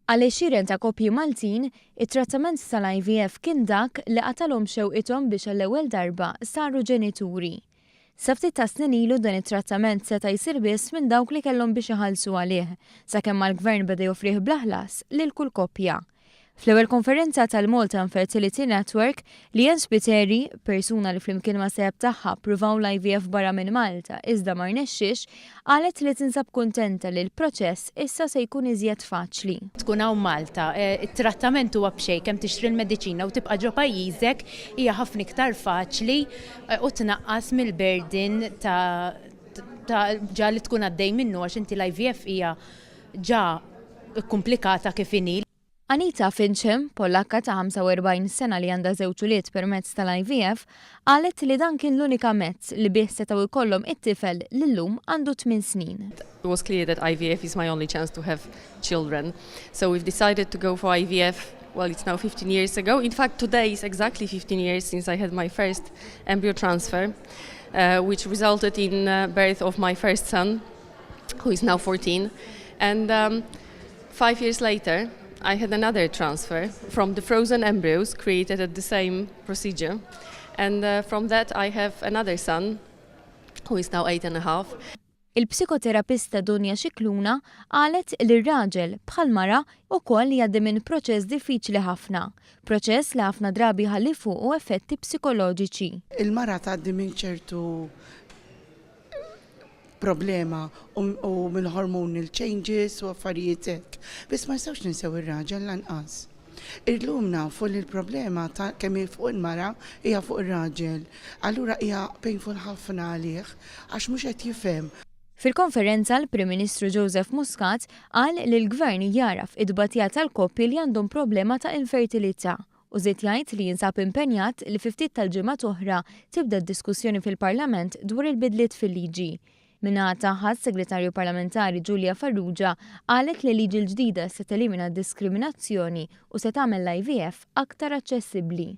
Għal għexieren ta' koppji Maltin, it-trattament tal-IVF kien dak li qatalhom xewqithom biex għall-ewwel darba saru ġenituri. Sa ftit ta' snin ilu dan it-trattament seta' jsir biss minn dawk li kellhom biex iħallsu għalih, sakemm mal-Gvern beda joffrih bla ħlas lil kull koppja. Fl-ewwel konferenza tal-Malta Infertility Network, Leanne Spiteri, persuna li flimkien mas-sieħeb tagħha ppruvaw l-IVF barra minn Malta iżda ma rnexxiex, qalet li tinsab kuntenta li l-proċess issa se jkun iżjed faċli. Tkun hawn Malta, it-trattament huwa b'xejn, kemm tixtri l-mediċina u tibqa' ġo pajjiżek hija ħafna iktar faċli u tnaqqas mill-burden ta' ġa li tkun għaddej minnu għax inti l-IVF hija ġa kkumplikata kif inhi. Anita Fincham, Pollakka ta' 45 sena li għandha żewġ ulied permezz tal-IVF, qalet li dan kien l-unika mezz li bih setgħu jkollhom it-tifel li llum għandu tmien snin. It was clear that IVF is my only chance to have children. So we've decided to go for IVF, well it's now 15 years ago. In fact today is exactly 15 years since I had my first embryo transfer, uh, which resulted in uh, birth of my first son, who is now 14. And um, 5 years later, I had another transfer from the frozen embryos created at the same procedure. And uh, from that, I have another son who is now 8.5. Il-psikoterapista Dunja Scicluna qalet li r-raġel bħal mara ukoll jgħaddi minn proċess diffiċli ħafna, proċess li ħafna drabi ħalli fuqu effetti psikoloġiċi. Il-mara tgħaddi minn ċertu problema u mill hormonal changes u affarijiet hekk. Biss ma nistgħux ninsew ir-raġel lanqas. Illum nafu li l-problema ta' kemm hi fuq il-mara hija fuq ir-raġel. Allura hija painful ħafna għalih għax mhux qed jifhem. Fil-konferenza l-Prim Ministru Joseph Muscat qal li l-Gvern jagħraf it-tbatija tal-koppji li għandhom problema ta' infertilità u żied jgħid li jinsab impenjat li fi ftit tal-ġimgħat oħra tibda d-diskussjoni fil-Parlament dwar il-bidliet fil-liġi. Min-naħa tagħha s-Segretarju Parlamentari Julia Farrugia qalet li l-liġi l-ġdida se telimina d-diskriminazzjoni u se tagħmel l-IVF aktar aċċessibbli.